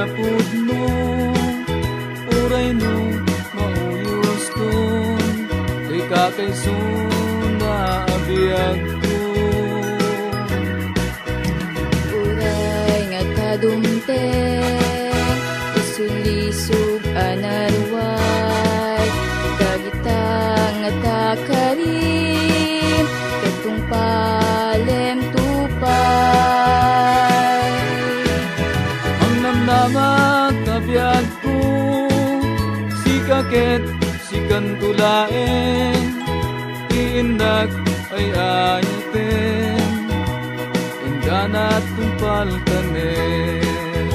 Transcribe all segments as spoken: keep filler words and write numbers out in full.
Pudno, uray no mauyoston, dayta kayso nga biagko. Uray nga ta dumteng, isu lisog a naruay, dagita nga ta karim, ket tungpalem to pay. Mangnamnama ta biagko, sika ket sikanto laeng, ti innak ay ayten, inggana tungpalkanen.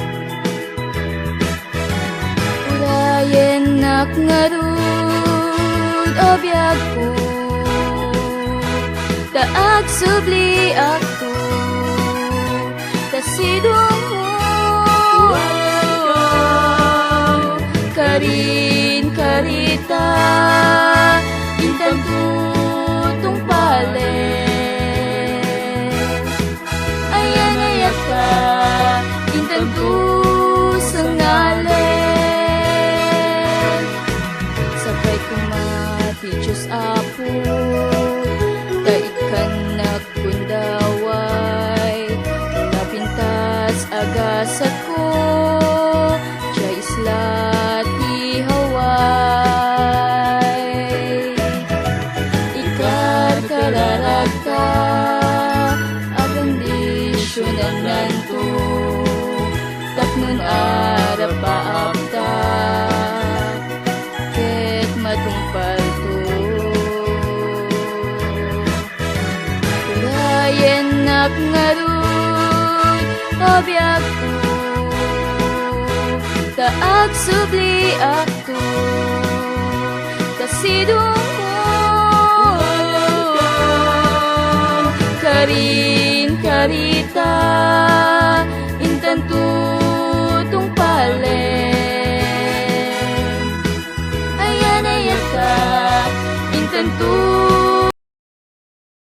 Urayennak ngarud a biagko, ta agsubliakto, ta sidongmo. Karin, karita, intanto tungpalen. Ayan-ayatka, intanto sangalen. Sapay koma ti Dios Apo, ta ikkannak gundaway, napintas a gasatko, diay isla ti Hawaii. Ikarkararagta a bendisionannanto, tapno arapaapta ket matungpalto. Urayennak ngarud a biagko, ta agsubliakto, ta sidongmo. Karin, karita,